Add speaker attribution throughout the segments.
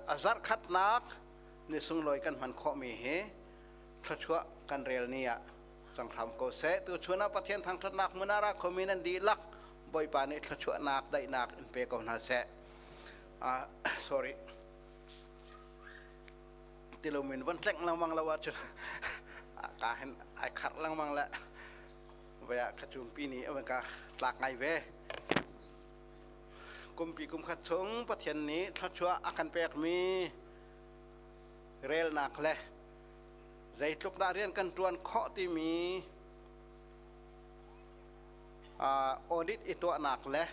Speaker 1: A zarhkhatnak ni sunglawi kan hman khawhmi hi thluachuah kan rel ni ah cang hram ko seh. Tuchun ah Pathian thangṭhatnak hmun ah ra khomi nan dihlak Bawipa nih thluachuahnak daihnak in pe ko hna seh. Sorry. Tilomin von tlengh lengmang lo ahcun ka hin ai kharh lengmang le voi ah khacumpi nih a ka tlak ngai ve. Kumpi kumkhat chung Pathian nih thluachuah a kan pekmi relnak le zeitluk dah rian kan ṭuan khawh timi audit i tuahnak le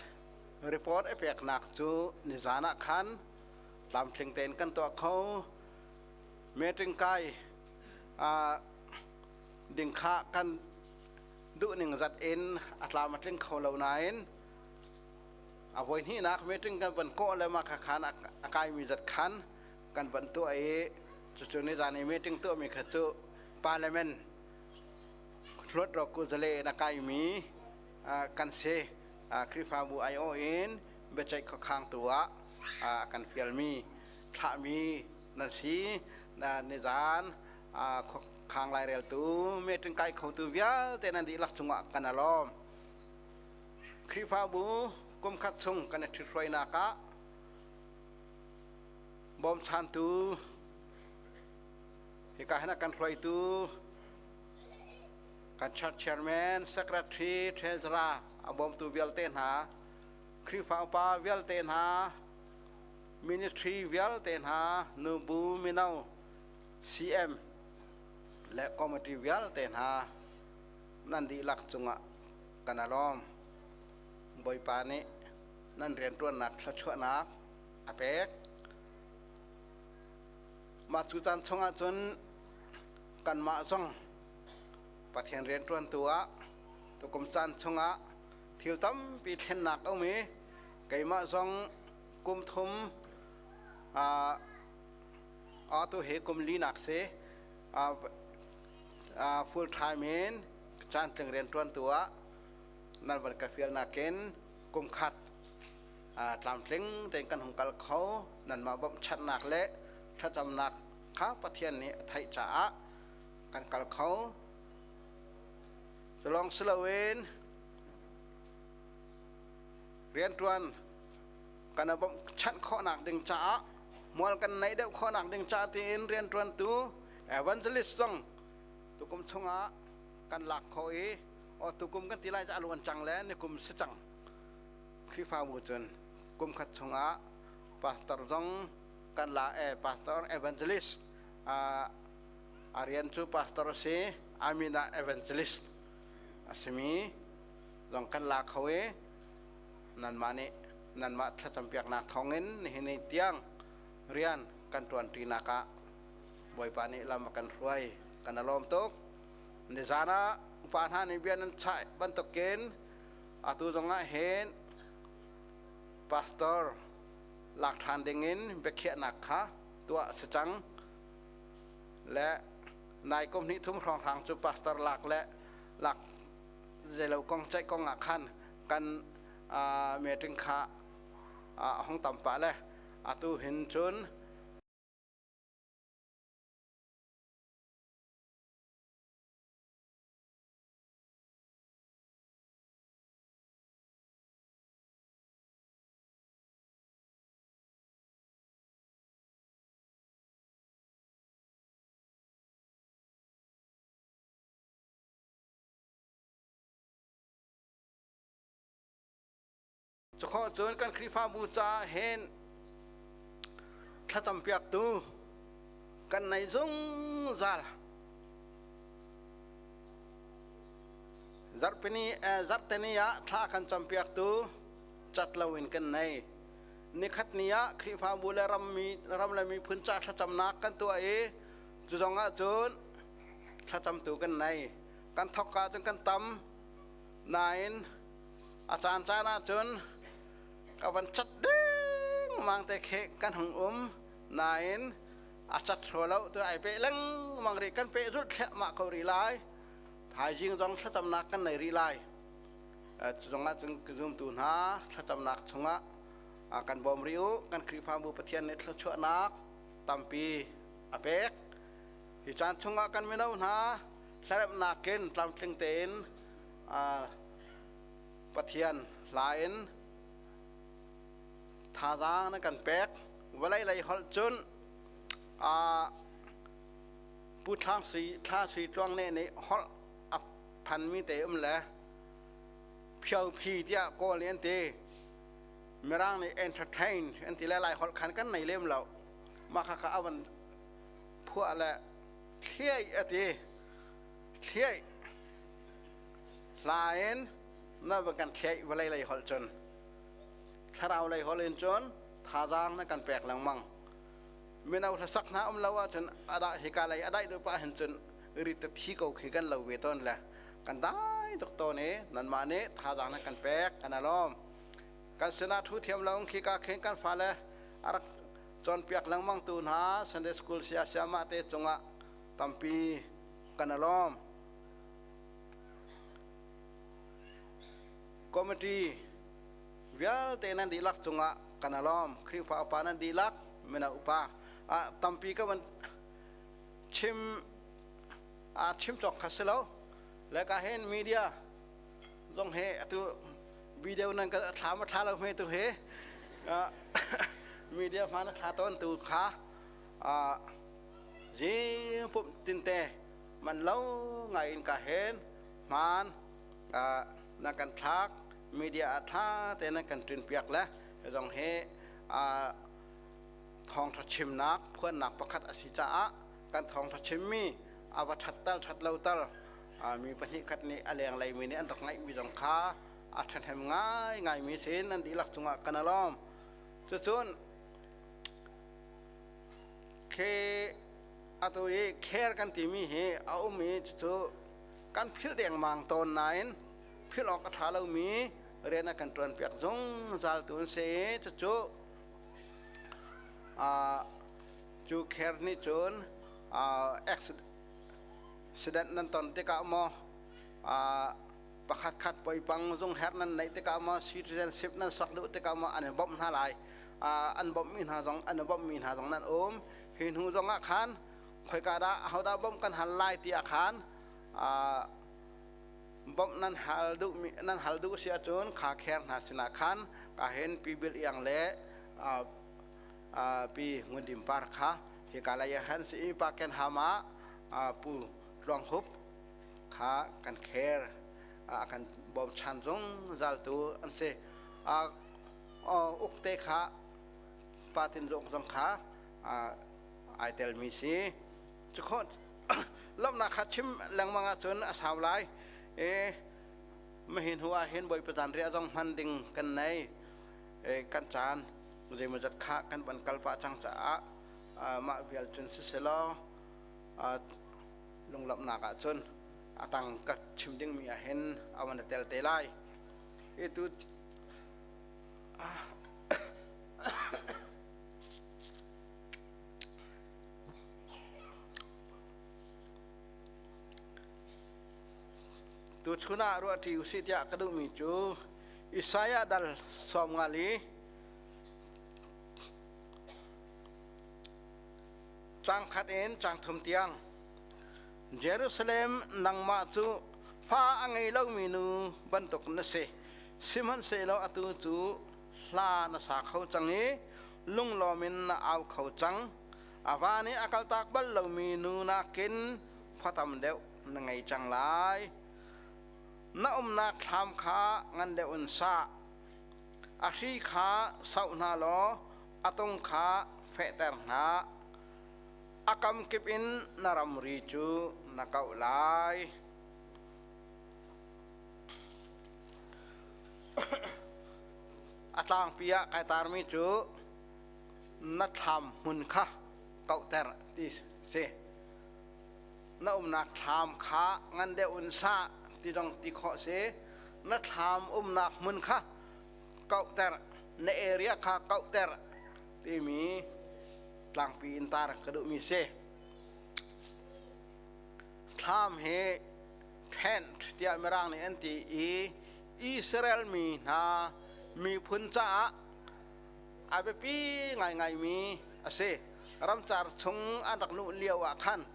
Speaker 1: report i peknak cu nizan ah khan tlamtling tein kan tuah kho. Meeting kai ding kha kan duhning zat in a tlam a tling kho lo nain a voi hnihnak meeting kan van kawh le mah kha khan a kaimi zat khan kan van tuah i cucu nizan i meeting tuahmi kha cu parliament hluat ku zale in a kaimi kan si. Khrihfabu aiawh in biaceih khuakhang tu ah kan fialmi thlahmi nan si. Nizan khuakhang laireltu meeting kai khotu vialte nan dihlak cungah kan i lawm. Khrihfabu kumkhat chung kan i ṭhithruainak ah bawmchantu hika hin a kan hruaitu kan church chairman, secretary, treasurer a bawmtu vialte hna, Khrihfa upa vialte hna, ministry vialte hna, nubu mino, CM le committee vialte hna nan dihlak cungah kan i lawm. Bawipa nih nan rianṭuannak thluachuahnak a pek. Mah cu caan chungah cun kanmah zong Pathian rianṭuantu ah tukum caan chungah thil tampi thlennak a um i keimah zong kum thum atu hi kum linak si full time in caantling rianṭuantu ah nan van ka fial nakin kum khat tlamtling tein kan hung kal kho. Nanmah bawmhchanhnak le thlacamnak kha Pathian nih a theih caah kan kal kho. Cu lawng si loin rianṭuan kan i bawmhchanh khawhnak ding caah mual kan neih deuh khawhnak ding caah tiin rianṭuantu evangelist zong tukum chungah kan lak khawh i aw tukum kan ti lai cu a luan cang le nikum si cang. Khrihfabu cun kum khat chungah pastor zong kan la e pastor evangelist a rian cu pastor a si amin ah evangelist a simi zong kan la kho i nanmah nih nanmah thlacampiaknak thawngin nihin ni tiang rian kan ṭuanṭinak ah Bawipa nih lam a kan hruai. Kan i lawm tuk. Nizan ah upa hna nih bia nan chah bantukin atu zongah hin pastor lak ṭhan dingin biakhiahnak kha tuah a si cang. Le nai kum hnih thum hrawnghrang cu pastor lak le lak zeilo kong ceih kong ah khan kan meeting kha a hung tam pah le atu hin cun Cukhawh cun kan Khrihfabu caah hin thlacampiaktu kan nei zungzal. Zarhpini zarhteni ah thla kan campiaktu cat loin kan nei. Nikhat ni ah Khrihfabu le rammi ram le miphun ca thlacamnak kan tuah i cu zong ah cun thlacamtu kan nei. Kan thawkka cun kan tam nain a caan caan ahcun ka van cat dengmang te khi kan hung um nain a cat hraw lo tu ai peh lengmang rih. Kan peh zulh thliahmah ko rih lai. Thaizing zong thlacamnak kan nei rih lai. Cu zong ah cun zumtu hna thlacamnak chungah Kan bawm rih u. Kan Khrihfabu Pathian nih thluachuahnak tampi a pek. Hi caan chungah kan mino hna hlaremhnak in tlamtling tein Pathian hla in thazaang na kan pek. Vawlei lei holh cun Pu Thlang Sui Thla Sui Tluang ne nih holh a phanmi te um le phio phi tiah kawl nih an ti. Mirang nih entertain an ti le Lai holh khan kan nei lem lo. Mah kha kha a van phuah le thliai a ti. Thliai hla in na va kan thliai vawlei lei holh cun thlarau lei holh in cun thazaang na kan pek lengmang. Mino hlasak hna um lo ahcun adah hika lei a daih duh pah hin cun rit te thi ko khi kan lo ve tawn le kan dai tuk tawn i nanmah nih thazaang na kan pek kan alawm. Kan sinah thu thiam lo khi ka khin kan fale a rak cawnpiak lengmang tu hna Sunday School sia siamah te cungah tampi kan alawm. Committee vialte nan dihlak cungah kan alawm. Khrihfa upa nan dihlak, mino upa tampi ka van chim a chim cawk kha si lo. Le ka hin media zong he atu video nan ka thla ma thla lo hme tu he media hma na thla tawn tu kha zing pum tinte man lo ngai in ka hen hman na kan thlak media a tha te nan kan tun piak le zong he thawngtha chimnak phuannak pakhat a si caah kan thawngtha chimmi a va that tal that lo tal mi pahnih khat nih a lenglei mi nih an rak ngaihmi zong kha a ṭhahnem ngaingaimi sin an dihlak cungah kan alawm. Cucun khi atu i care kan timi hi a um i cucu kan philh dengmang tawn nain philh awk a ṭha lomi rian a kan ṭuanpiak zungzal tu an si i cucu cu care nih cun accident nan ton tikah maw pakhat khat poipang zung herh nan neih tikah maw citizenship nan sok duh tikah maw an i bawmh hna lai. An bawmhmi hna zong an i bawmhmi hna zong nan um. Hi hnu zong ah khan khoika dah ahodah bawmh kan hal lai ti ah khan bawmh nan hal duh nan hal duh si ahcun kha kher hna sinah khan ka hen pi bil iang le pi Ngun Dim Par kha hika lei ah han si i pa Ken Ham ah Pu Tluang Hup kha kan kher a kan bawmchan zungzal tu an si. Ukte kha pa tin zong zong kha ai telmi si. Cukhawh lawmhnak kha chim lengmang ahcun a sau lai. E mahin hu ah hin Bawipa zan riah zong hman ding kan nei. E kan caan zeimawzat kha kan van kal pah cang caah mah vial cun siselaw lunglawmhnak ah cun a tang ka chim dingmi ah hin a van tel te lai. Itu Tuchun ah ruahṭi usih tiah ka duhmi cu Isaiah dal 54 caang khat in caang thum tiang Jerusalem nangmah cu fa a ngei lomi nu bantuk na si sihmanhsehlaw atu cu hla na sa kho cang i lunglawm in na au kho cang a va nih a kaltak bal lomi nu nakin fa tam deuh na ngei cang lai. Na umnak thlam kha ngan deuh in sa. A hri kha sauh hna law a tung kha fehter hna. A kam kip in na ramri cu na kauh lai. A tlangpi ah kai tarmi cu na thlam hmun kha kauhter ti si. Na umnak thlam kha ngan deuh in sa ti dong ti khawh si. Na thlam umnak hmun kha kauhter, na area kha kauhter timi tlangpi in tar ka duhmi si. Thlam hi tent tiah Mirang nih an ti i Israel mi hna miphun caah. A biapi ngaingaimi a si. Ramcar chung an rak luh lio ah khan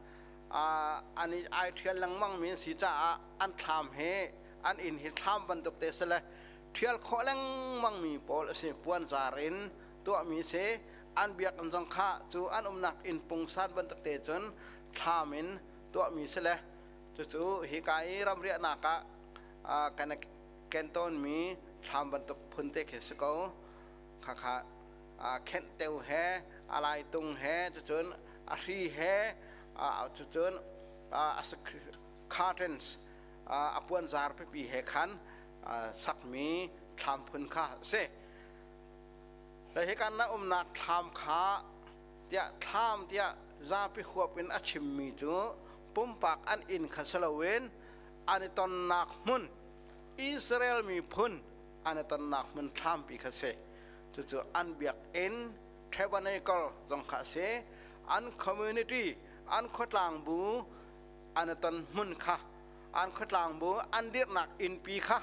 Speaker 1: an i ai ṭhial lengmang mi an si caah an thlam he an inn hi thlam bantuk te si le ṭhial khawh lengmang mi pawl a si. Puanzar in tuahmi si. An biakinn zong kha cu an umnak inn pungsan bantuk te cun thlam in tuahmi si le cucu hika i ramriahnak ah kan ken tawnmi thlam bantuk phun te khi si ko. Khakha khenh teu he a laitung he cucun a hri he cucun a curtains a puanzar pipi he khan sakmi thlam phun kha a si. Hikan na umnak thlam kha tiah thlam tiah zapi huap in a chimmi cu pumpak an inn kha si loin an i tonnak hmun Israel miphun an i tonnak hmun thlampi kha si. Cucu an biakinn tabernacle zong kha a si. An community an khuatlang bu an i ton hmun kha an khuatlang bu an dirhnak innpi kha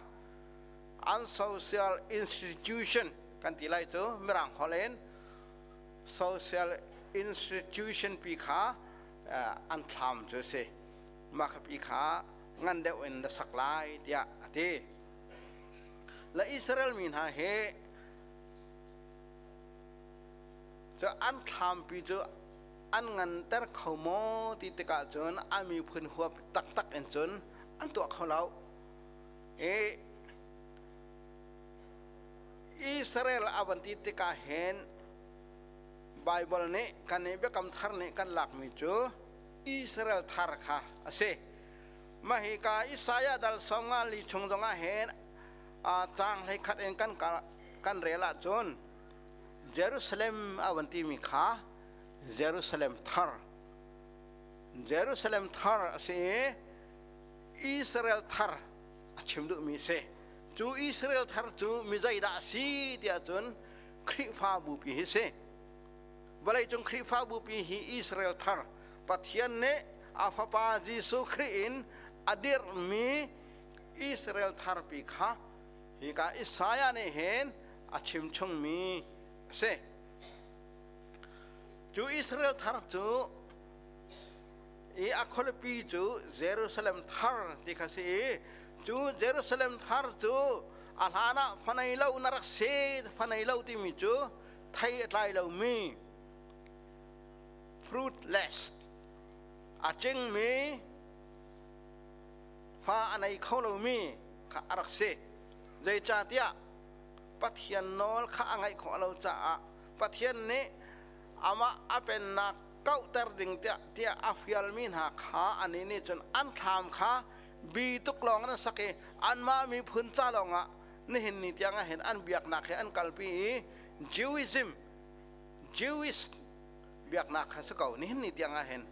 Speaker 1: an social institution kan ti lai cu mirang holh in social institution pi kha an thlam cu a si. Mah kha pi kha ngan deuh in na sak lai tiah a ti. Le Israel mi hna hi cu an thlampi cu an nganter kho maw ti tikah cun a miphun huap taktak in cun an tuah kho lo. I Israel a van ti tikah hin Baibal nih kan i biakam thar nih kan lakmi cu Israel thar kha a si. Mah hika Isaiah dal 54 chung zongah hin caang 11 in kan kan rel ahcun Jerusalem a van timi kha Jerusalem thar Jerusalem thar a si i Israel thar a chim duhmi a si. Cu Israel thar cu mi zeidah a si tiah cun Khrihfabu pi hi si. Vawleicung Khrihfabu pi hi Israel thar Pathian nih a fapa Jesuh Khrih in a dirhmi Israel thar pi kha hika Isaiah nih hin a chim chungmi a si. Cu Israel thar cu i a khualipi cu Jerusalem thar ti kha si i cu Jerusalem thar cu a hlan ah fanei lo na rak si. Fanei lo timi cu thei a tlai lomi, fruitless, a cingmi, fa a nei kho lomi kha a rak si. Zeicahtiah Pathian nawl kha a ngaih khawh lo caah Pathian nih amah a pennak kauhter ding tiah a fialmi hna kha anih nih cun an thlam kha bi tuk lawng an sak i anmah miphun ca lawngah nihin ni tiang ah hin an biaknak hi an kalpi i Jewism, Jewish biaknak kha si ko. Nihin ni tiang ah hin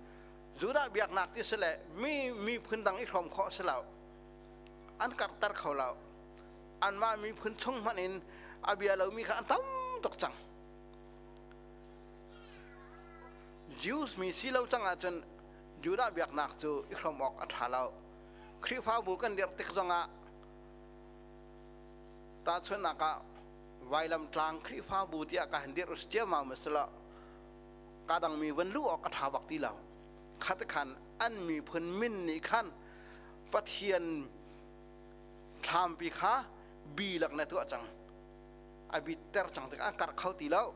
Speaker 1: Judah biaknak ti si le mi miphun dang i hrawm khawh si lo, an karhter kho lo. Anmah miphun chung hmanh in a bia lomi kha an tam tuk cang. Jews mi si lo cang ahcun Judah biaknak cu i hrawm awk a ṭha lo. Khrihfabu kan dirh tik zongah, tahchunhnak ah Vailam Tlang Khrihfabu tiah ka han dirh ciammam a si lo. Ka dangmi van luh awk a ṭha bak ti lo. Khat khan an miphun min nih khan Pathian thlampi kha bi lak na tuah cang. A bitter cang tikah an karh kho ti lo.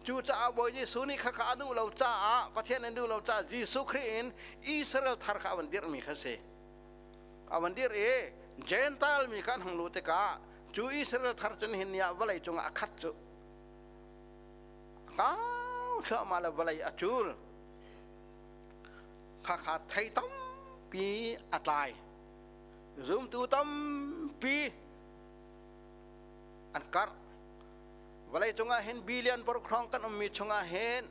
Speaker 1: Cucaah Bawi Jesuh nih khakha a duh lo caah, Pathian an duh lo caah Jesuh Khrih in Israel thar kha a van dirhmi kha si. A van dirh i Gentile mi kha an hung luh tikah cu Israel thar cun hin ni ah vawlei cungah a khat cu a kau thluahmah le vawlei a cul. Khakha thei tampi a tlai. Zumtu tampi an karh. Vawlei cungah hin billion paruk hrawng kan ummi chungah hin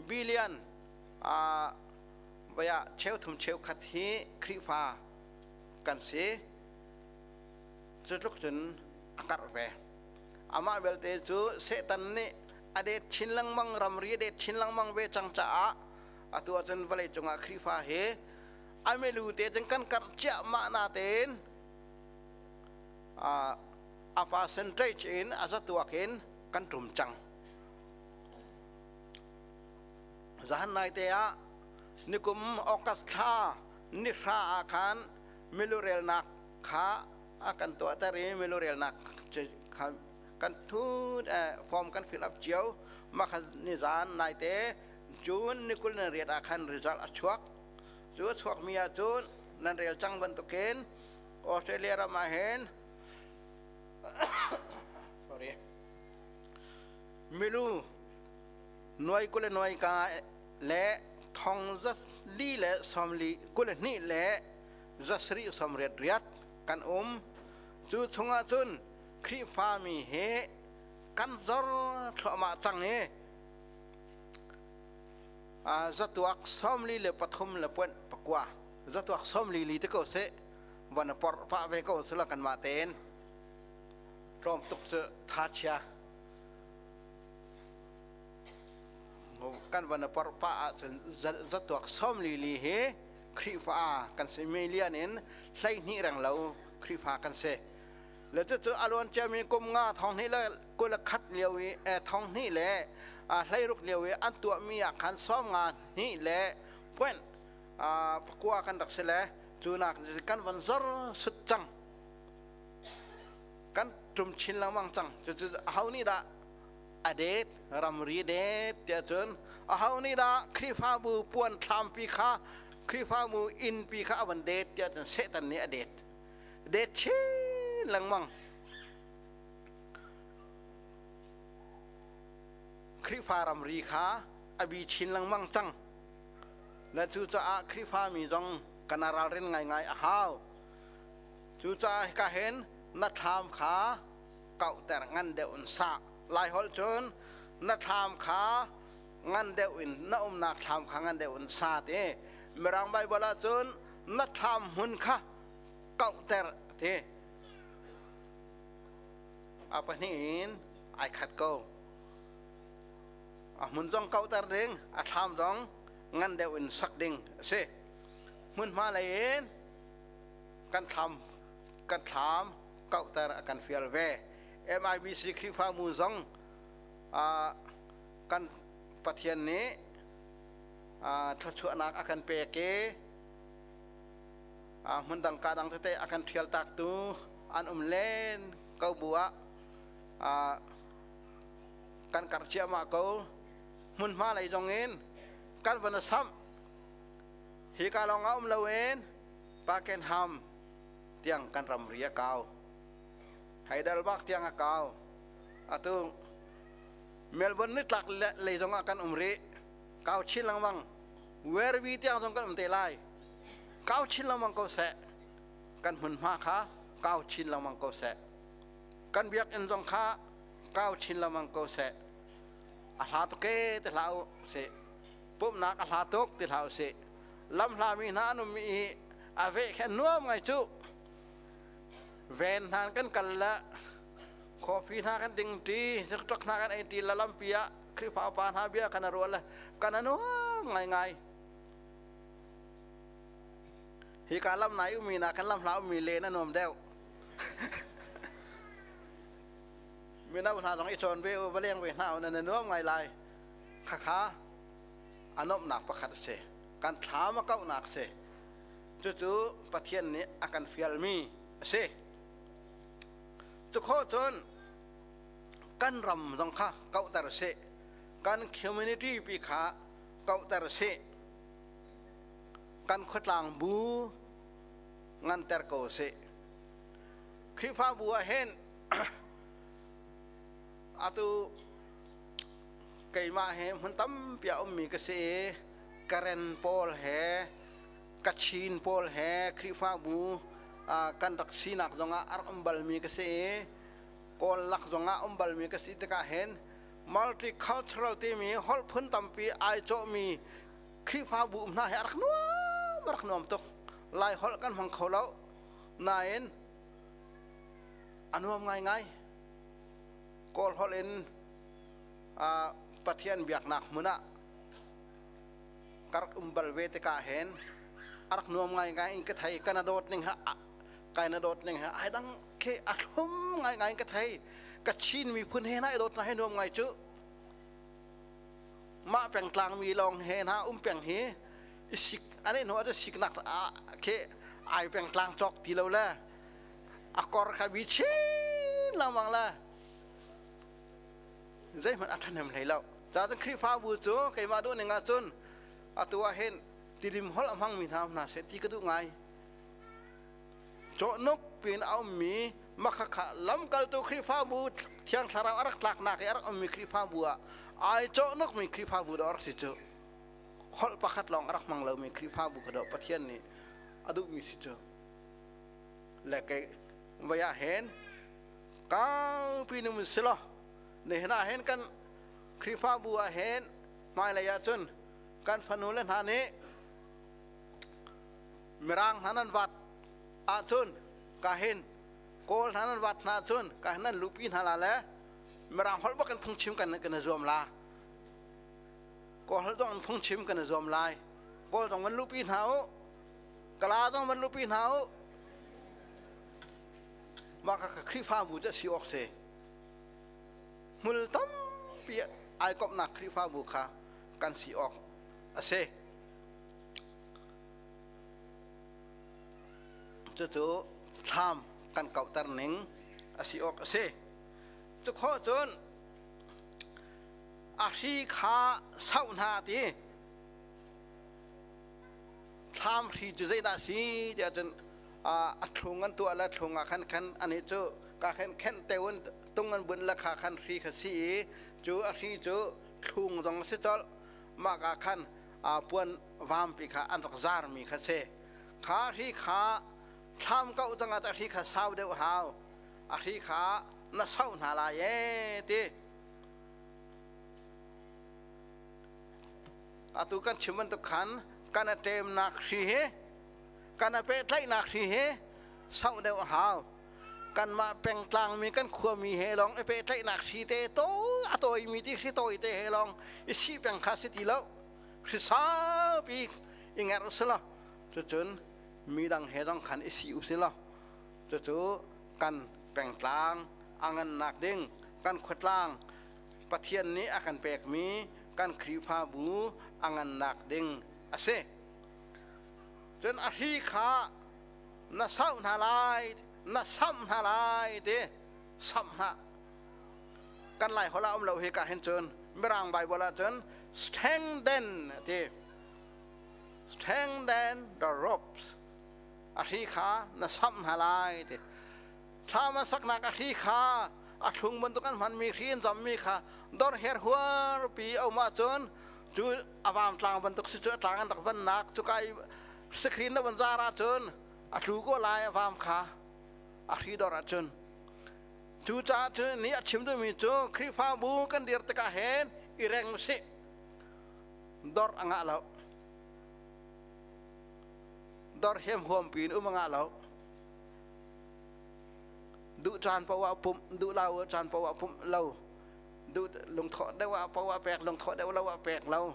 Speaker 1: billion vaya cheuthum cheukhat hi Khrihfa kan si. Cu tluk cun a karh ve. Amah belte cu Satan nih a det chin lengmang, ramri a det chin lengmang ve cang caah atu ahcun vawlei cungah Khrihfa hi a milu te cun kan karh ciahmah natein a percentage in a zatuak in kan ṭum cang. Zahan nai te ah nikum August thla ni hra ah khan milurelnak kha a kan tuahter i milurelnak kha kan thut form kan fill up cio. Mah kha nizan naite June ni 28 ah khan result a chuak. Cu a chuakmi ahcun nan rel cang bantukin Australia ram ah hin sorry milu nuai kul le nuai ka le thong za li le sawm li kul le hnih le za sarih sawm riat riat kan um. Cu chungah cun Khrihfami hi kan zor thluahmah cang i zatuak 43 le puanh pakua, zatuak 44 te ko seh, van a porh pah ve ko sula kanmah tein tlawm tuk cu tha chia kan van a porh pah ahcun zatuak 44 hi Khrihfa kan si. Million in 12 reng lo Khrihfa kan si le cucu a luan ciami kum nga thong hnih le kul khat lio i thong hnih le hleiruk lio i an tuahmi ah khan 52 le point pakua kan rak si le cu nak kan van zor sut cang, kan tum chin lengmang cang. Cucu aho nih dah a det ramri det tiah cun, aho nih dah Khrihfabu puan thlampi kha, Khrihfabu innpi kha a van det tiah cun, Satan nih a det det chin lengmang. Khrihfa ramri kha a bi chin lengmang cang le cucaah Khrihfami zong kan ralrin ngaingai a hau. Cucaah hika hin na thlam kha kauhter ngan deuh in sa. Laiholh cun na thlam kha ngan deuh in, na umnak thlam kha ngan deuh in sa ti. Mirang Baibal ah cun na thlam hmun kha kauhter ti. A pahnih in ai khat ko. A hmun zong kauhter ding, a thlam zong ngan deuh in sak ding a si. Hmunhma lei in kan thlam kan thlam kauhter a kan fial ve. MIBC Khrihfabu zong kan Pathian nih thluachuahnak a kan pek i hmun dang ka dang tete a kan ṭhial taktu an um len ko bu ah kan karh ciahmah ko. Hmunhma lei zong in kan van samh. Hika lawng ah um loin Pakenham tiang kan ramri a kau, Heidelberg tiang a kau. Atu Melbourne nitlak lei zong ah kan um rih, kau chin lengmang. Werribee tiang zong kan um te lai. Kau chin lengmang ko seh. Kan hmunhma kha kau chin lengmang ko seh. Kan biakinn zong kha kau chin lengmang ko seh. A hla tuk e ti hlah u sih, pumhnak a hla tuk ti hlah u sih. Lam hlami hna an um i a veh khe nuam ngai cu. Ven hna kan kal le coffee hna kan ding ṭi, zikṭok hna kan ei ṭi la lampi ah Khrihfa upa hna bia kan rual le kan nuam ngaingai. Hika lam nai ummi na kan lam hla ummi len a nuam deuh. Mino hna zong i cawn ve u, va leng ve hna u, nan nuam ngai lai. Khakha a nuamhnak pakhat a si, kan thlam a kauhnak a si. Cucu Pathian nih a kan fialmi a si. Cu khawh cun kan ram zong kha kauhter sih, kan community pi kha kauhter sih, kan khuatlang bu nganter ko sih. Khrihfabu ah hin atu keimah he hmun tampi a ummi ka si i Karen pawl he Kachin pawl he Khrihfabu kan rak sinak zongah a rak um balmi ka si i Kawl lak zongah um balmi ka si tikah hin multicultural timi holh phun tampi ai cawhmi Khrihfabu um hna hi a rak nuam, a rak nuam tuk. Lai holh kan hmang kho lo nain a nuam ngaingai. Kawl holh in Pathian biaknak hmun ah ka rak um bal ve tikah hin a rak nuam ngaingai in ka thei. Kana dawt ning ha kai na dawt ning ha ai dang khi a thlum ngaingai in ka thei. Ka Chin miphun he na i dawt na he nuam ngai cu. Mah pengtlang mi lawng he hna um peng hi sik ane hnu ah siknak khi ai pengtlang cawk ti lo le a kor kha bi chin lengmang le zeihmanh a ṭhahnem hlei lo. Cun Khrihfabu cu keimah duh ning ahcun atu ah hin tilim holh a hmangmi hna um hna seh ti ka duh ngai. Cawhnuk pin a ummi makhakha lamkaltu Khrihfabu Thiang Thlarau a rak tlaknak i a rak ummi Khrihfabu ah ai cawhnukmi Khrihfabu dah a rak si cu. Holh pakhat lawng a rak hmang lomi Khrihfabu kha dawh Pathian nih a duhmi si cu. Le kei vai ah hin kaupi num si law nihin ah hin kan Khrihfabu ah hin hmailei ah cun kan fanu le hna nih Mirang hna nan vat ahcun ka hin Kawl hna nan vat hna ahcun ka hin nan luhpi hna la le Mirang holh bak in phungchim kan kan i zuam la. Kawl holh zong in phungchim kan i zuam lai. Kawl zong van luhpi hna u. Kala zong van luhpi hna u. Mah ka Khrihfabu cu a si awk si. Hmul tampi ai komhnak Khrihfabu kha kan si awk a si. Cucu thlam kan kauhter ning a si awk a si. Cu khawh cun a hri kha sauh hna ti thlam hri cu zeidah a si tiah cun a thlung an tuah le thlung ah khan khan ani cu ka khan khenh teu in tung an bunh le kha khan hri kha si i cu a hri cu thlung zong a si colh mah ka khan puan vampi kha an rak zarmi kha si. Kha hri kha thlam kauh cang ah hri kha sau deuh hau. A hri kha na sauh hna lai ee ti. Atu kan chim bantuk khan kan a ṭemnak hri hi kan a pehtlaihnak hri hi sauh deuh hau. Kanmah pengtlangmi kan khuami he lawng i pehtlaihnak hri te to a tawimi ti hri tawi te he lawng i sih peng kha si ti lo. Hri saupi i ngerh u sih law cucun midang he zong khan i si u sih law cucu kan pengtlang a ngannak ding kan khuatlang Pathian nih a kan pekmi kan Khrihfabu a ngannak ding a si. Cun a hri kha na sauh hna lai, na samh hna lai ti samh hna. Kan Lai holh ah um lo hi ka hin cun Mirang Bible ah cun strengthen ti. Strengthen the ropes. A hri kha na samh hna lai ti. Thlam an saknak a hri kha a thlung bantuk an hmanmi hri an zammi kha dor her huar pi a um ahcun cu a vam tlang bantuk si cu a tlang an rak vannak cu kai screen na van zar ahcun a tlu ko lai a vam kha a hri dor ahcun. Cucaah cu nih a chim duhmi cu Khrihfabu kan dir tikah hin i reng usih. Dor a ngah lo. Dor hiam huam piin um a ngah lo. Duh caan paoh ah pumh, duh lo caan paoh ah pumh lo. Duh lungthawh deuh ah paoh ah pek, lungthawh deuh lo ah pek lo.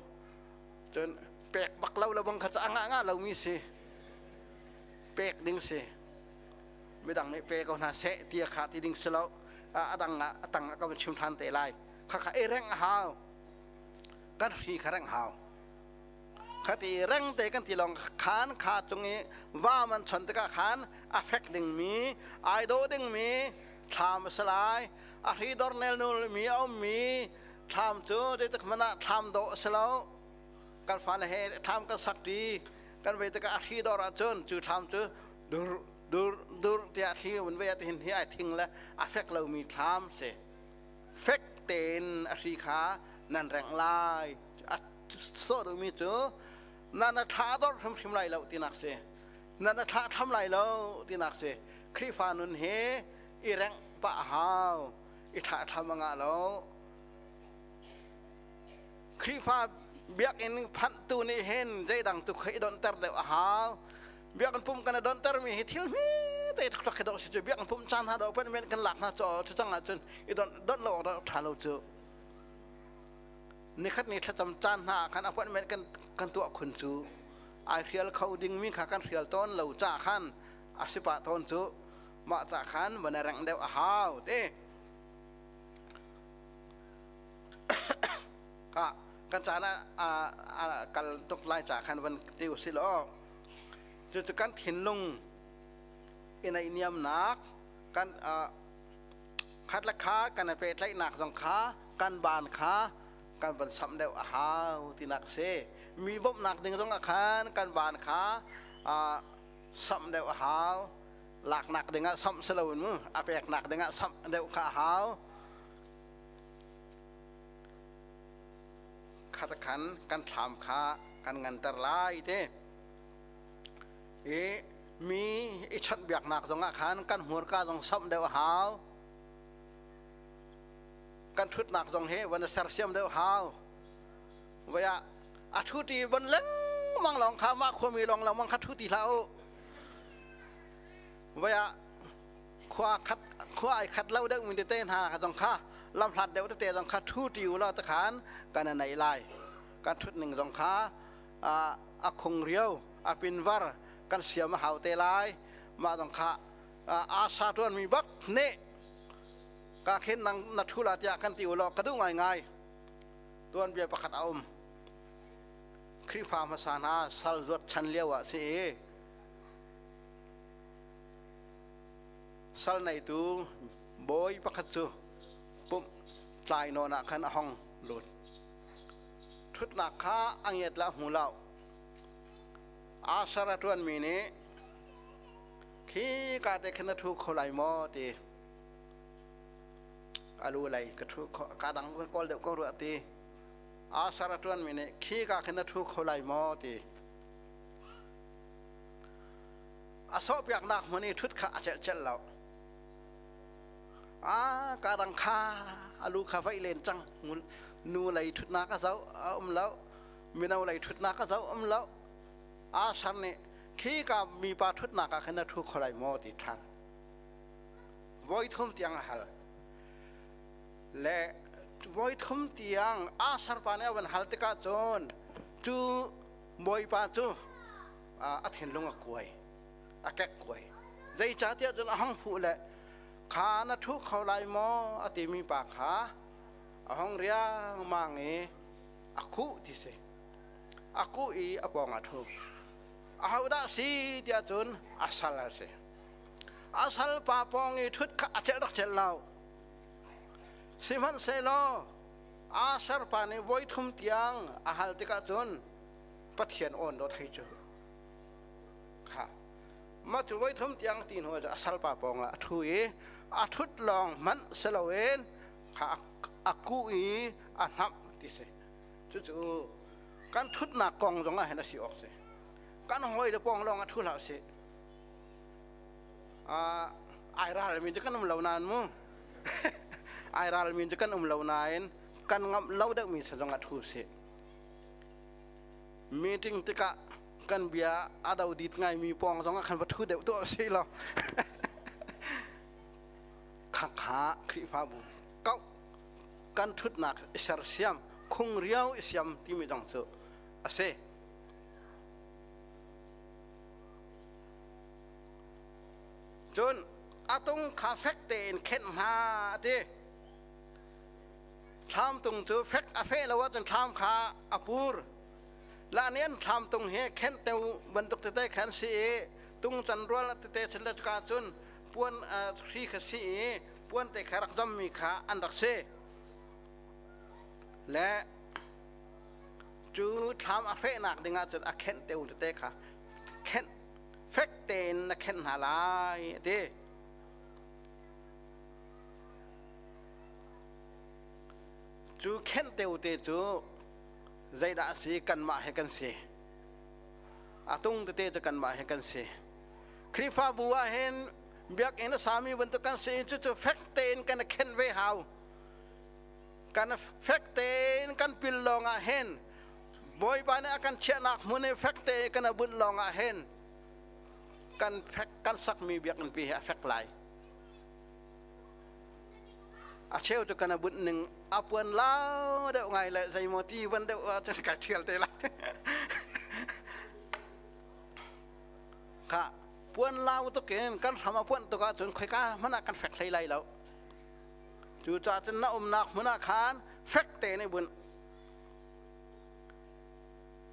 Speaker 1: Cun pek bak lo lo bang kha cu a ngah ngah lomi si. Pek ding si. Midang nih pe ko hna seh ti kha ti ding si lo. A dang ah a tang ah ka van chim ṭhan te lai. Khakha i rengh a hau. Kan hri kha rengh hau. Khati reng te kan ti lawng khan kha cung i vam an chon tikah khan a fek dingmi, ai dawh dingmi thlam a si lai. A hri dor nelnul mi a ummi thlam cu zeitik hmanh ah thlam dawh a si lo. Kan fale he thlam kan sak ṭi kan vei tikah a hri dor ahcun cu thlam cu dur dur dur tiah thli vun vei ah tihin hi ai thing le a fek lomi thlam si. Fek tein a hri kha nan rengh lai. A sawh duhmi cu na na thla a dor hrimhrim lai lo tinak si. Na na thlah tham lai lo tinak si. Khrihfa nun hi i rengh pah a hau. I thlah tham a ngah lo. Khrihfa biakinn phanhtu nih hin zeidang tu kha i donhter deuh a hau. Biakinn pum kan i donhtermi hi thil hmete tuk khi dawh si cu biakinn pum caan hna dawh pen men kan lak hna cu cu cang ahcun i donh donh lo awk dah ṭha lo cu. Nikhat ni thlacam caan hna ah khan appointment kan kan tuah khun cu ai hrial kho dingmi kha kan hrial tawn lo ca khan a si pah tawn cu mah ca khan van i rengh deuh a hau te. Ka Kan caan ah a kal tuk lai ca khan van ti usih law cucu kan thinlung i naihniamnak kan khat le kha kan i pehtlaihnak zong kha kan baan kha kan van samh deuh a hau tinak a si. Mi bawmhnak ding zong ah khan kan baan kha samh deuh a hau. Laknak ding ah samh si loin mu a peknak ding ah samh deuh kha a hau. Khat khan kan thlam kha kan nganter lai te. I mi i chawnhbiaknak zongah khan kan hmurka zong samh deuh a hau. Kan ṭhutnak zong hi van i sersiam deuh hau. Voi ah a ṭhuti von lengmang lawng kha mah khuami lawng lengmang kha ṭhu ti hlah u. Voi ah khua khat khua ai khat lo deuh mi tete hna kha zong kha lamhlat deuh tete zong kha ṭhu ti u law takhan kan i neih lai. Kan ṭhut ning zong kha a khung rio a pinvar kan siam a hau te lai. Mah zong kha asa ṭuan mi bak nih ka khin nang na ṭhu la tiah kan ti u law ka duh ngaingai. Tuanbia pakhat a um. Khrihfa hmasa hna sal zuat chan lio ah si i sal neitu bawi pakhat cu pumh tlai nawn ah khan a hong lut. Ṭhutnak kha a ngiat la hmu lo. Asher a ṭuanmi nih khi ka te khin na ṭhu kho lai maw ti a lu lei ka ṭhu kho ka dang kan kawl deuh ko rua ti. Asher a ṭuanmi nih khi ka khin na ṭhu kho lai maw ti. A sawhpiaknak hmun i ṭhut kha a celh celh lo. A ka dang kha a lu kha vaih len cang. Nu lei ṭhutnak a zoh a um lo. Mino lei ṭhutnak a zoh um lo. Asher nih khi ka mipa ṭhutnak ah khin na ṭhu kho lai maw ti ṭhan. Voi thum tiang a hal. Le voi thum tiang Asher pa nih a van hal tikah cun cu bawipa cu a thinlung a kuai, a kek kuai. Zeicahtiah cun a hong fuh le kha na ṭhu kho lai maw a timi pa kha a hong riangmang i a khuh ti si. A kuh i a pawng ah ṭhu. Ahodah si tiah cun a sal a si. A sal pa pawng i ṭhut kha a celh rak celh lo. Sihmanhsehlaw Asher pa nih voi thum tiang a hal tikah cun Pathian awn dawt hei cu kha mah cu voi thum tiang ti hnu ah a salpa pawng ah a ṭhu i a ṭhut lawng hmanh si loin kha a kuh i a hnamh ti si. Cucu kan ṭhutnak kong zong ah hin a si awk si. Kan hawile pawng lawng ah ṭhu hlah usih. Ai ralmi cu kan um lo nain mu. Ai ralmi cu kan um lo nain kan ngamh lo deuhmi sa zong ah ṭhu usih. Meeting tikah kan bia a do dit ngaimi pawng zong ah khan va ṭhu deuh tuah usih law. Khakha Khrihfabu kau kan ṭhutnak i sersiam khung riau i siam timi zong cu a si. Cun a tung kha fek tein khenh hna a ti. Thlam tung cu fek a feh lo ahcun thlam kha a pur. La nih an thlam tung hi khenh teu bantuk tete khan si i tung can rual tete si le ka cun puan hri kha si i puan te kha rak zammi kha an rak si. Le cu thlam a fehnak ding ahcun a khenh teu tete kha khenh fek tein na khenh hna lai a ti. Cu khenh teu te cu zeidah a si kanmah he kan si. A tung tete cu kanmah he kan si. Khrihfabu ah hin biakinn a sami bantuk kan si cucu fek tein kan i khenh ve hau. Kan fek tein kan pil lawng ah hin Bawipa nih a kan chiahnak hmun i fek tein kan i bunh lawng ah hin kan fek kan sakmi biakinn pi hi a fek lai. A cheu cu kan i bunh ning a puan lau deuh ngai le zeimaw ti van deuh ahcun kai ṭhial te lai. Kha puan lau tuk in kan hram a puanh tuk ahcun khoika hmanh ah kan fek hlei lai lo. Cucaah cun na umnak hmun ah khan fek tein i bunh.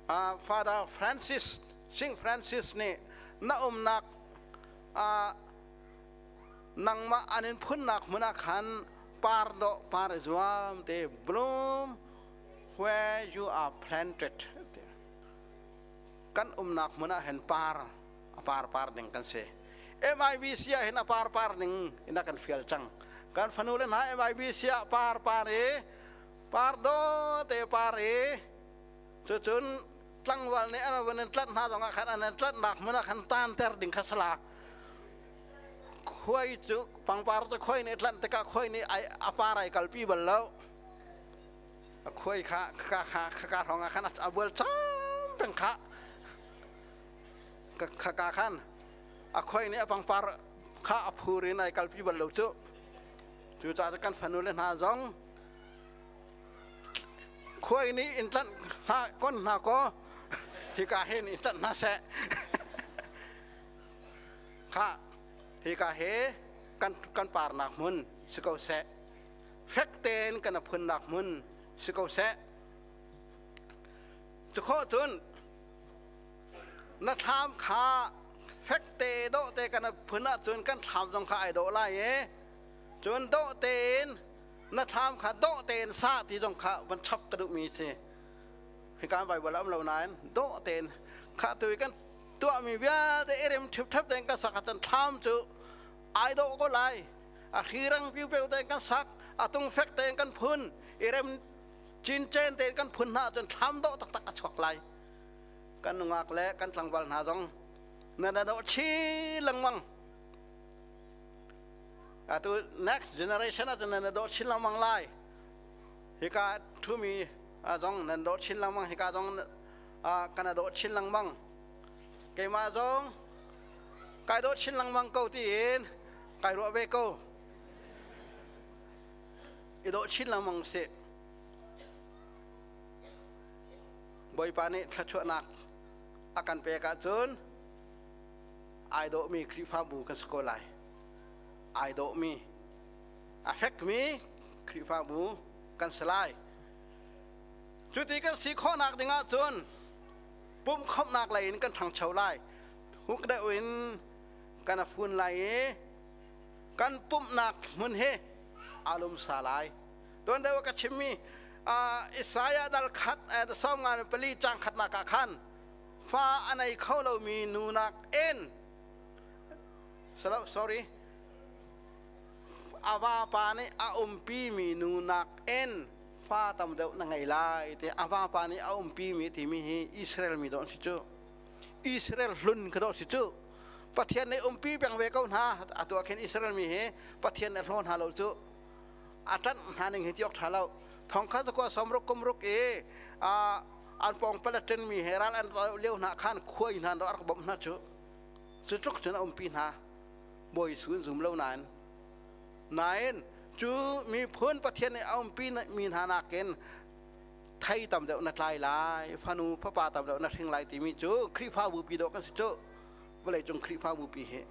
Speaker 1: Father Francis, Saint Francis nih na umnak nangmah an in phunnak hmun ah khan par dawh par i zuam te, bloom where you are planted. Kan umnak hmun ah hin par a par par ding kan si. MIBC ah hin a par par ning in a kan fial cang. Kan fanu le hna MIBC ah par par i par do te par i cucun tlangval nih an van in tlanh hna zongah khan an in tlanhnak hmun ah khan tanter ding kha sala. Khuai cu pangpar cu khuai nih tlanh tikah khuai nih a par ai kalpi bal lo. A khuai kha ka kha ka hrawng ah khan a bual cam peng kha. Ka ka khan a khuai nih a pangpar kha a phur in ai kalpi bal lo cu. Cucaah kan fanu le hna zong khuai nih in tlanh hna kon hna kaw hika hin in tlanh hna seh. Kha hika he kan kan parnak hmun si ko seh. Fek tein kan phunnak hmun si ko seh. Cu khawh cun na thlam kha fek te dawh te kan phun ahcun kan thlam zong kha ai dawh lai i cun dawh tein na thlam kha dawh tein sa ti zong kha van chap ka duhmi si. Hika Bible a um lo nain dawh tein kha tu i kan tuahmi vialte i rem ṭhipṭhep tein kan sak ahcun thlam cu ai dawh ko lai. A hrirang piupeu tein kan sak, a tung fek tein kan phun, i rem cincen tein kan phun hna ahcun thlam dawh taktak a chuak lai. Kan nungak le kan tlangval hna zong na dawh chin lengmang. Atu next generation ahcun na dawh chin lengmang lai. Hika thumi zong nan dawh chin lengmang, hika zong kan dawh chin lengmang. Keimah zong kai dawh chin lengmang ko tiin kai ruah ve ko. I dawh chin lengmang sih. Bawipa nih thluachuahnak a kan pek ahcun ai dawhmi Khrihfabu kan si ko lai. Ai dawhmi, a fekmi Khrihfabu kan si lai. Cuti kan si khawhnak ding ahcun pumhkhawmhnak lei in kan ṭhangcho lai. Huk deuh in kan a fun lai i kan pumhnak hmun hi aa lumsa lai. Tuan deuh ka chimmi Isaiah dal khat 94 cang khatnak ah khan fa a nei kho lomi nu nak in, sorry, a vapa nih a umpi mi nu nak in fa tam deuh na ngei lai ti. A vapa nih a umpi mi timi hi Israel mi dawh si cu, Israel hlun ka dawh si cu. Pathian nih umpi peng ve ko hna. Atu ah khin Israel mi hi Pathian nih hlaw hna lo cu, a ṭanh hna ning hi ti awk ṭha lo. Thongkhat zakua 60 kum ruk i an pawng Palestine mi he ral an lio hna khan khuai hna rak bawmh hna cu. Cu tluk cun a umpi hna. Bawi Jesuh zum lo nain nain cu miphun Pathian nih a umpi mi hna nakin thei tam deuh na tlai lai, fanu fapa tam deuh na hring lai timi cu Khrihfabu pi dawh kan si cu, vawleicung Khrihfabu pi hi.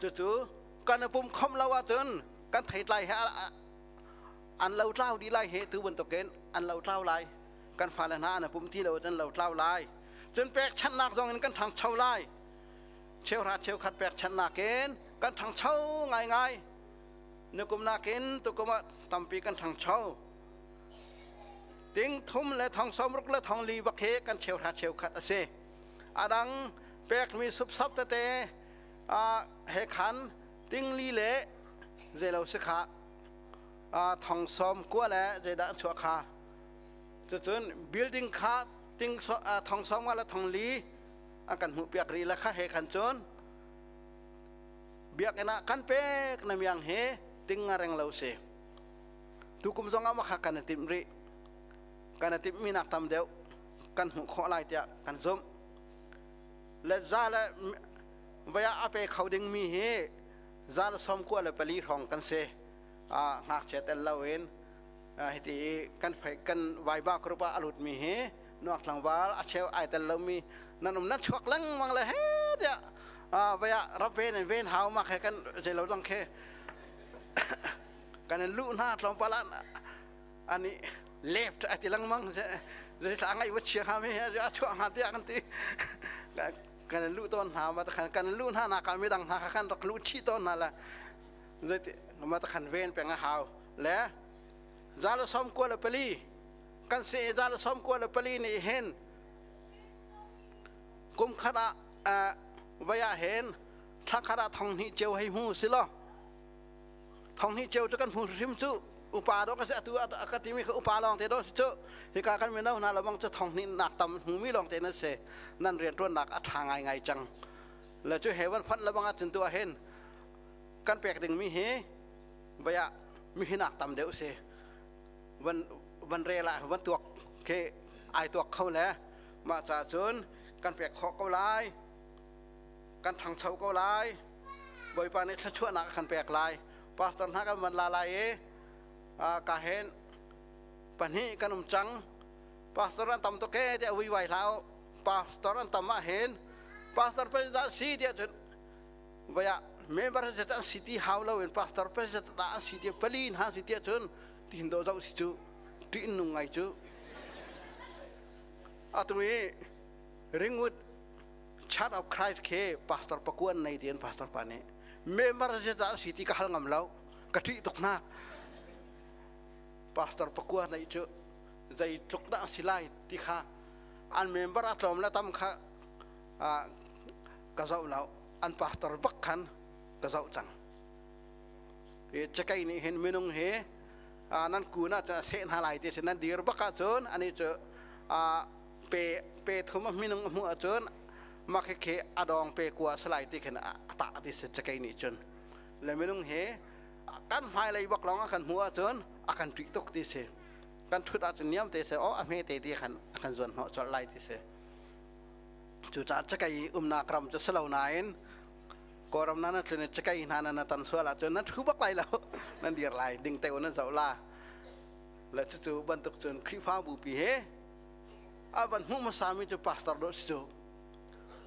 Speaker 1: Cucu kan i pum khomh lo ahcun kan theitlai he an lo tlau dih lai he. Tu bantukin an lo tlau lai. Kan fale hna an i pum ti lo an lo tlau lai. Cun pekchanhnak zong in kan ṭhangcho lai. Cheuhra cheukhat pekchanhnak in kan ṭhangcho ngaingai. Nukum nakin tukum ah tampi kan ṭhangcho. Ting thum le thong 60 le thong li bak hi kan cheuhra cheukhat a si. A dang pekmi supsap tete he khan ting li le zeilo si kha, thong 90 le zeidah an chuah kha. Cucun building kha ting thong 50 le thong li an kan hmuh piak rih le kha he khan cun biakinn ah kan pek na miang he ting nga reng lo si. Tukum zong ah makha kan i timh rih. Kan i timh mi nak tam deuh kan hmuh khawh lai tiah kan zumh. Le za le vaya a pe kho ding mi hi za le 94 hrawng kan si. Ngakchia tel lo in hiti i kan fei kan vaiba group ah a lut mi hi nuak tlangval a cheu ai tel lo mi nan um nan chuak lengmang le he tiah vaya rap ven in ven hau ma khe kan zeilo dong khe kan in luh hna tlawmpal ah ani left ati lengmang. Zei ngai va chia hnga mi a chuah hnga tiah kan ti. Kan luh tawn hna ma khan kan luh hna nak ah midang hna kha kan rak luh chih tawn hna la. Zeiti ma ta khan ven peng a hau. Le za le 94 kan si za le 94 nih hin kum khat ah vai ah hin thla khat ah thong hnih ceu hei hmu si law thong hnih ceu cu kan hmu hrim cu upa do ka si atu ka timi kha upa lawng te do si cu hika kan mino hna lawng cu thong hnih nak tam hmumi lawng te nan si nan rianṭuannak a ṭha ngai ngai cang le cu he van phanh lebang ah cun tu ah hin kan pek dingmi hi vai ah mi hinak tam deuh si van van rel ah van tuak khi ai tuak kho le mah ca cun kan pek khawh ko lai kan ṭhangcho ko lai Bawipa nih thluachuahnak a kan pek lai pastor hna kan van la lai i ka hen pahnih kan um cang pastor an tam tuk e tiah vui vai hlah u pastor an tam ah hin pastor president si tiah cun vai ah member zet an si ti hau lo in pastor president dah an si ti pali hna si tiah cun tin do zoh si cu ṭih nung ngai cu atu i Ringwood Church of Christ khi pastor pakuan nei ti an pastor pa nih member zeizah an si ti ka hal ngam lo ka ṭih tuk hna pastor pakua nei cu zeitluk dah a si lai ti kha an member a tlawm le tam kha ka zoh lo an pastor bak khan ka zoh cang i cakei nih hin minung hi nan kun ah cun a seh hna lai ti si nan dir bak ahcun ani cu pe pe thum a minung a hmuh ahcun mah khi a dawng pe kua salai ti khin a tah ti si cakei nih cun le minung hi kan hmailei bak lawng a kan hmuh ahcun a kan ṭih tuk ti si kan ṭhut ahcun niam te si oh a hme te ti khan a kan zuan hnawh colh lai ti si cucaah cakei umnak ram cu si lo nain Kawlram na na tlun i cakei hna na na tan sual ahcun nan ṭhu bak lai lo nan dir lai ding te nan zoh la le cucu bantuk cun Khrihfabu pi he a van hmuh hmasami cu pastor dawh si cu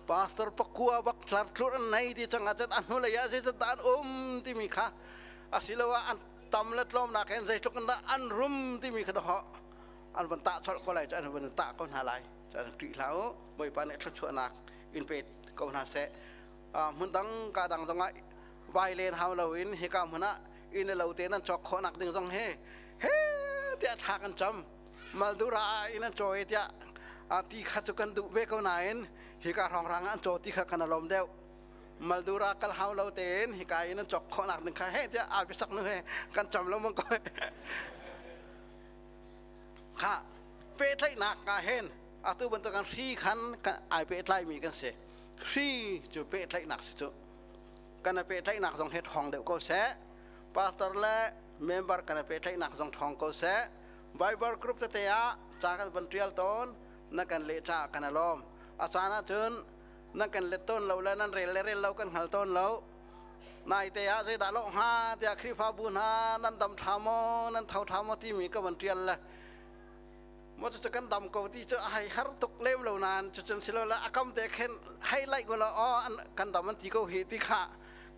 Speaker 1: pastor pakua bak tlar thlur an nei ti cang ahcun a hnulei ah zeitindah an um timi kha asiloah an tam le tlawmnak hin zeitluk in dah an rum timi kha dawh an van tah colh ko lai cu an van tah ko hna lai cu an ṭih hlah u Bawipa nih thluachuahnak in pe ko hna seh hmun dang ka dang zongah vai len hau loin hika hmun ah inn le lo te nan cawk khawhnak ding zong hi he tiah thla kan cam Maldura ah inn an caw i tiah ti kha cu kan duh ve ko nain hika hrawnghrang ah an caw ti kha kan alawm deuh Maldura kal hau lo tein hika in an cawk khawhnak ding kha he tiah aa biasak nu he kan cam lo mang ko kha pehtlaihnak ah hin atu bantuk kan hri khan ai pehtlaimi kan si hri cu pehtlaihnak si cu kan pehtlaihnak zong he ṭhawng deuh ko seh pastor le member kan pehtlaihnak zong ṭhawng ko seh Bible group tete ah ca kan van ṭial tawn na kan leh caah kan alawm a caan ahcun nan kan let tawn lo le nan rel le rel lo kan hngal tawn lo naite ah zeidah lawh hnga tiah Khrihfabu hna nan dam ṭha maw nan tho ṭha maw timi ka van ṭial le maw cu kan dam ko ti cu a hei har tuk lem lo nain cucun silole a kam te khin hei laih ko law aw kan dam an ti ko hi ti kha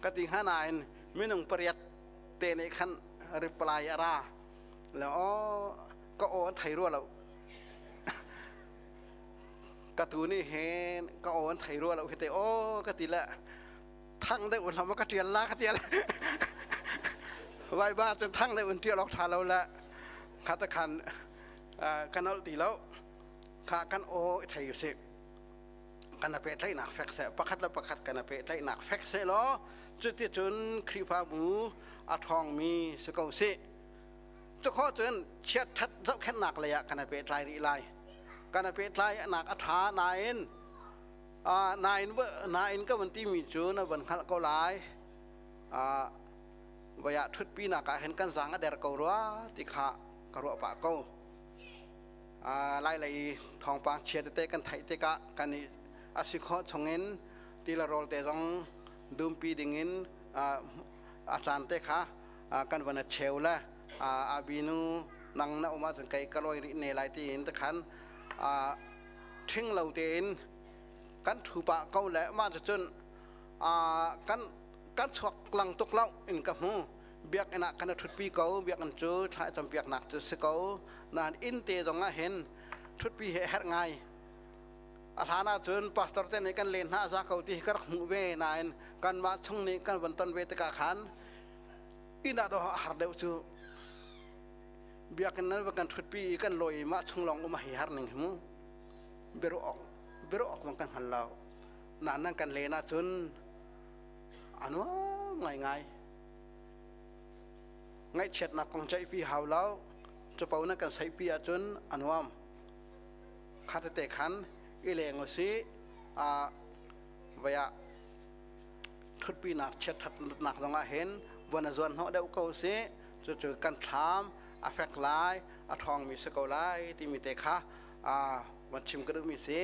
Speaker 1: ka ti hnga nain minung pariat te nih khan reply a ra le aw ka aw an thei rua lo ka tu nih hin ka aw an thei rua lo hi te aw ka ti le thang deuh hlam ka tial la ka tial vai ba cun thang deuh in tial awk tha lo le kha ta khan kan ol ti lo kha kan aw i thei usih kan a pehtlaihnak fek seh pakhat le pakhat kan a pehtlaihnak fek seh law cuticun Khrihfabu a ṭhawngmi si ko sih cukhawh cun chiat ṭhat zohkhenhnak lei ah kan i pehtlai rih lai kan i pehtlainak a ṭha nain nain nain ka van timi cu na van hngalh ko lai voi ah ṭhutpinak ah hin kan zaang a der ko rua ti kha ka ruah pah ko Lailei thawngpang chia tete kan theih tikah kan i a si khawh chungin ti le rawl te zong dumpi dingin a caan te kha kan van a cheu le abinu nang na um ahcun kei ka lawi rih ne lai tiin te khan ṭhing lo tein kan ṭhu pah ko le mah cucun kan kan chuak lang tuk lo in ka hmu biakinn ah kan i ṭhutpi ko biakinn cu thla i campiaknak cu si ko nain inn te zong ah hin Ṭhutpi he herh ngai. A hlan ahcun pastor te nih kan len hna a za ko ti hi ka rak hmuh ve nain kanmah chung nih kan van ton ve tikah khan inn ah dawh a har deuh cu. Biakinn nan va kan ṭhutpi i kan lawi i mah chung lawng um a hi har ning hi mu. Biaruah awk biaruah awk zong kan hngal lo. Nain nan kan len ahcun a nuam ngaingai. Ngaihchiatnak kong ceihpi hau lo. Capo na kan saihpi ahcun a nuam. Kha tete khan i leng usih. Vai ah ṭhutpinak chiatṭhatnak zong ah hin von a zuan hnawh deuh ko usih. Cucu kan thlam a fek lai, a ṭhawngmi si ko lai timi te kha van chim ka duhmi si.